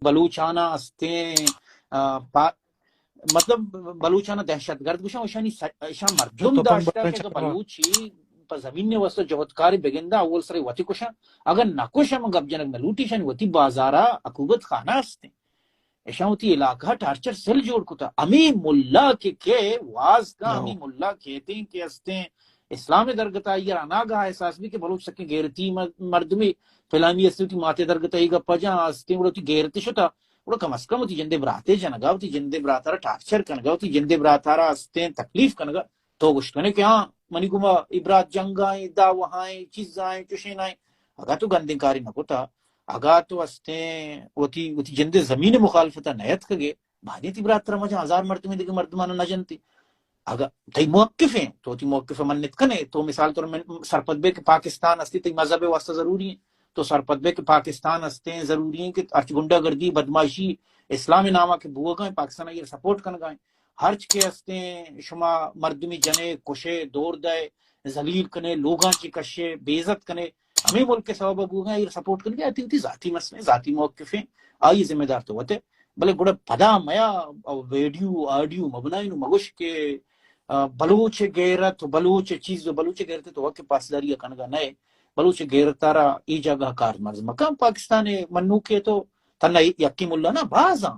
بلوچانا استیں، آ، پا-، مطلب، بلوچانا دہشت گرد گوشاں، اشانی س-، اشان مردم داشتا کہ اگر بلوچی پہ زمین واسطہ جہدکار بگندا، اول سر وتی کشاں، اگر نہ کشاں، من گپ جنگ نہ لوٹی، اشانی وتی بازارا عقوبت خانہ استیں۔ اشان وتی علاقہ ٹارچر سیل جوڑ کتا۔ ہمیں ملا کہ، کہ واز کا، ہمیں ملا کہتے ہیں کہ استیں اسلام درگتا، یہ اناگاہ احساس بھی کہ بلوچ سکیں غیرتی مر-، مردمی، فلانی استے وتی ماتے درگتا، یہ گپا جان استیں، گڑا وتی غیرت شتا، گڑا کم از کم وتی جندے براتے جنگا، وتی جندے براتارا ٹارچر کنگا، وتی جندے براتارا استیں تکلیف کنگا، تو گوشت کنے کہ ہاں، منی گما ای برات جنگائیں، دعوہائیں، چیزائیں، چشینائیں۔ اگا تو گندیں کاری نہ کتا، اگا تو استیں وتی، وتی جندے زمین مخالفتا نیت کگے، بادیں تی براتر مجاں ہزار مردمے دگہ مردماں نہ جنتی۔ اگا تئی موقف ہیں، تو تی موقف منت کنے، تو مثال طور من سرپد بے کہ پاکستان استی، تئی مذہب واسطہ ضروری ہیں، تو سرپد بے کہ پاکستان استیں، ضروری ہیں کہ ہرچ گنڈا گردی، بدمعاشی، اسلام نامہ کہ بوگا ہیں، پاکستان یہ سپورٹ کنگا ہیں۔ ہرچ کہ استیں، شما مردمی جنے، کشے، دور دے، ذلیل کنے، لوگاں چی کشے، بے عزت کنے، ہمیں ملک کے سبب بوگا ہیں، یہ سپورٹ کنگا، آتی ہوتی ذاتی مسئلے، ذاتی موقف ہیں، آئی ذمہ دار تو ہوتے۔ بلے گڑا پدا میا ویڈیو، آڈیو مبنائیں و مگوش کہ، آ، بلوچ غیرت و بلوچ چیز و بلوچ غیرت تو وقت پاسداری کنگا نئے۔ بلوچ غیرت تارا ای جگہ کار مرز مکان۔ پاکستان منوکے تو تنہا یکی ملا نہ، بازاں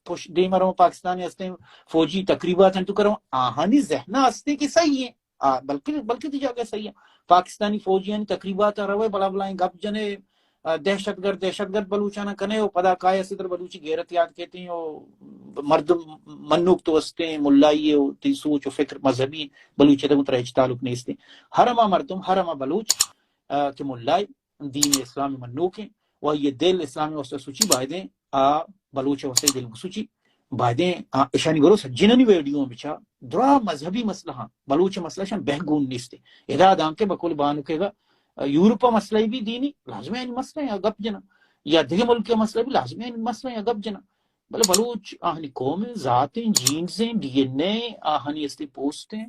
پش دیما رو پاکستانی ہستیں فوجی تقریبات ہیں تو کرو، آہانی ذہنہ ہستیں کہ صحیح ہیں۔ آ، بلکہ، بلکہ تی جاگہ صحیح ہے۔ پاکستانی فوجیانی تقریبات روے، بلا بلائیں گپ جنے، آ، دہشت گرد، دہشت گرد بلوچانا کنے و پدا کائے اسے در بلوچی غیرت یاد کہتے ہیں و مردم منوک تو ہستیں، ملائی ہے و تی سوچ و فکر مذہبی بلوچی تگوں ترا ہچ تعلق نیستے۔ ہر ہما مردم، ہر ہما بلوچ، آ، کہ ملائی دین اسلام منوکیں و یہ دل اسلام واسطہ سوچی بایدیں آ بلوچ واسطہ دل بسوچی۔ بایدیں آ اشانی برو سجنانی ویڈیو بچا، درا مذہبی مسئلہ ہاں، بلوچ مسئلہ شان بہگون نیستے۔ ادا دانکہ بقول بانکے گا، آ، یورپ مسئلہ بھی دینی، لازم ہے مسئلہ یا گپ جنا، یا دیگه ملک مسئلہ بھی لازم ہے مسئلہ یا گپ جنا۔ بلے بلوچ آہنی قوم ذاتیں، جینزیں، ڈی این اے آہنی استے پوسٹیں،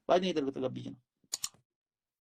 بایدیں ادھر گپ جنا۔